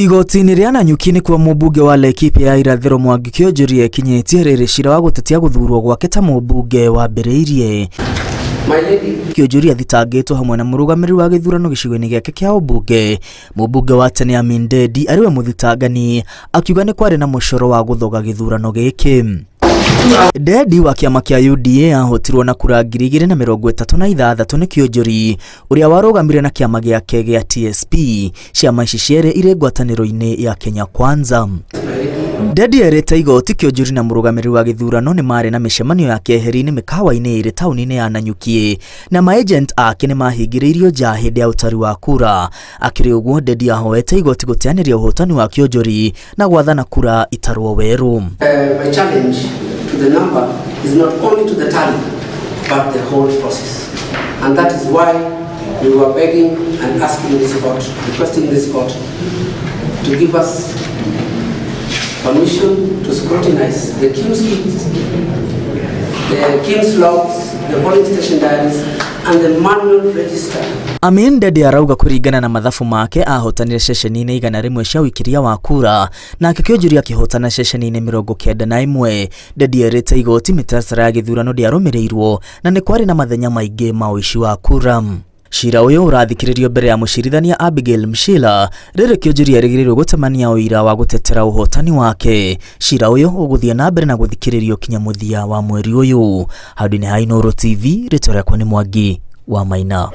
Igoti-inĩ rĩa Nanyuki nĩkuo mũmbunge wa Laikipia ya Irathĩro Mwangi Kĩonjũri ekinyĩtie rĩrĩ cira wa gũtetia gũthurwo gwake ta mũmbunge wambĩrĩirie. Kĩonjũri athitangĩtwo hamwe na mũrũgamĩrĩri wa gĩthurano gĩcigo-inĩ gĩake kĩa ũmbunge, mũmbunge wa tene Amin Dedi arĩ we mũthitangani, akiuga nĩ kwarĩ na mũcoro wa gũthoga gĩthurano gĩkĩ. Dedi wa kĩama kĩa UDA ahotirwo na kura 2,036 nĩ Kĩonjũri ũrĩa warũgamire na kĩama gĩake gĩa TSP. Ciama ici cierĩ irĩ ngwatanĩro-inĩ ya Kenya Kwanza. Dedi erĩte igoti Kĩonjũri na mũrũgamĩrĩri wa gĩthurano nĩ marĩ na mĩcemanio ya keheri-inĩ mĩkawa-inĩ ĩrĩ taũni-inĩ ya Nanyuki na maagent ake nĩ mahingĩrĩirio nja hĩndĩ ya ũtari wa kura. Akĩrĩ ũguo, Dedi ahoete igoti gũteanĩria ũhotani wa Kĩonjũri na gwathana kura itarwo werũ. My challenge to the number is not only to the tally, but the whole process. And that is why we were begging and asking this court, requesting this court to give us permission to scrutinize the KIEMS kits, the KIEMS logs, the polling station diaries, and the manual register. Amin Dede arauga kũringana na mathabu make ahotanire ceceni-inĩ 101 cia ũikĩria wa kura nake Kĩonjũri akĩhotana ceceni-inĩ 91. Dede erĩte igoti mĩtaratara ya gĩthurano ndĩarũmĩrĩirwo na nĩ kwarĩ na mathenya maingĩ ma ũici wa kura. Cira ũyũ ũrathikĩrĩrio mbere ya mũcirithania Abigail Mshila rĩrĩ Kĩonjũri erĩgĩrĩirwo gũtemania ũira wa gũtetera ũhotani wake. Cira ũyũ ũgũthiĩ na mbere na gũthikĩrĩrio kinya mũthia wa mweri ũyũ. Handũ-inĩ ha Inooro TV, rĩtwa rĩakwa nĩ Mwangi wa Maina.